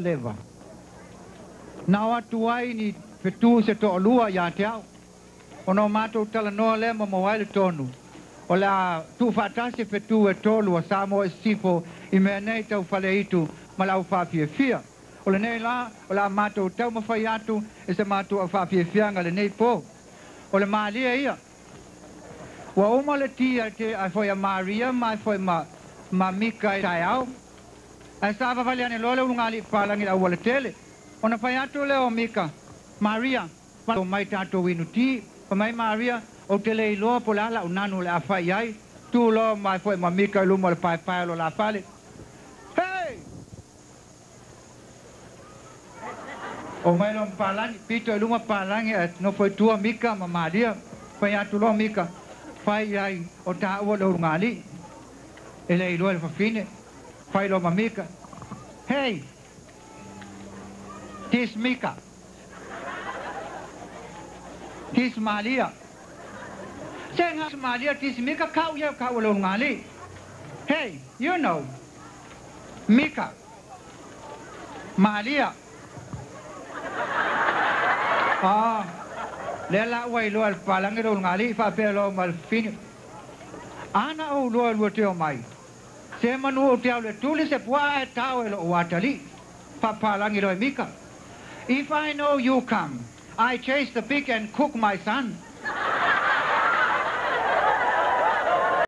Leva. Na o atu ai ni fetu se toalua ia te au. Ona o matou talanoa lea ma maua ai le tonu, o le a tuufaatasi fetu e tolu a Samoa i Sisifo i mea nei tau faleitu ma le aufaafiafia. O lenei la, o le a matou taumafai atu i se matou aufaafiafiaga lenei po. O le malie ia. Ua uma le ti a te a foi a Maria ma foi ma ma Mika i taeao. Ae savavali ane loa le ulugalii papalagi i le aualatele. Ona fai atu lea o Mika, Maria, mai tatou inu ti. Fai mai Maria, Ou te le iloa po o le a lau nanu o le a fai i ai. Tu loa mai foi ma Mika i luma o le paepae o lo la fale. Hei! O mai loa ma palagi, pito i luma palagi ae nofo i tua Mika ma Maria. Fai atu loa Mika, Fai i ai o taua le ulugalii. E le iloa e le fafine. Fai loa ma Mika, Hei! Tis Mika. Tis Malia. Se nga Malia tis Mika kau ia kau le ulugalii. Hey, you know. Mika. Malia. Ah, lea la ua iloa e le palangi le ulugalii faapea loa ma le fafine. Ana ou loa lua te omai. Se manu ou te au le tuli se puaa e tao e lou atalii. Faapalagi loa e Mika. If I know you come, I chase the pig and cook my son.